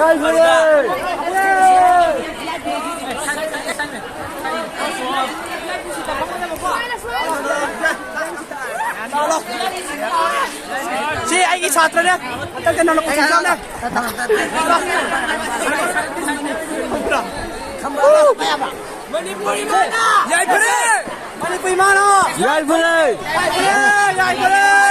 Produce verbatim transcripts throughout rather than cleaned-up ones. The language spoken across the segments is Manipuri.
ꯁꯤ ꯑꯩꯒꯤ ꯁꯥꯇ꯭ꯔꯅꯦ꯫ ꯍꯟꯗꯛꯇ ꯅꯧꯅ ꯄꯨꯁꯤꯜꯂꯛꯑꯕꯅꯦ꯫ ꯃꯅꯤꯄꯨꯔ ꯏꯃꯥꯅ! ꯌꯥꯏꯐꯔꯦ! ꯃꯅꯤꯄꯨꯔ ꯏꯃꯥꯅ! ꯌꯥꯏꯐꯔꯦ! ꯌꯥꯏꯐꯔꯦ! ꯌꯥꯏꯐꯔꯦ!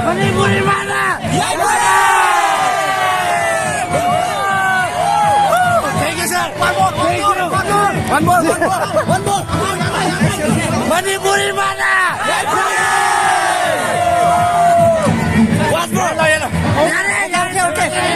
ꯃꯅꯤꯄꯨꯔ ꯏꯃꯥꯅ! Thank you, sir. One more, one more, one more, one more, one more. Manipur ꯏꯃꯥꯅ! One more. ꯌꯥꯔꯦ, ꯌꯥꯔꯦ, okay, okay.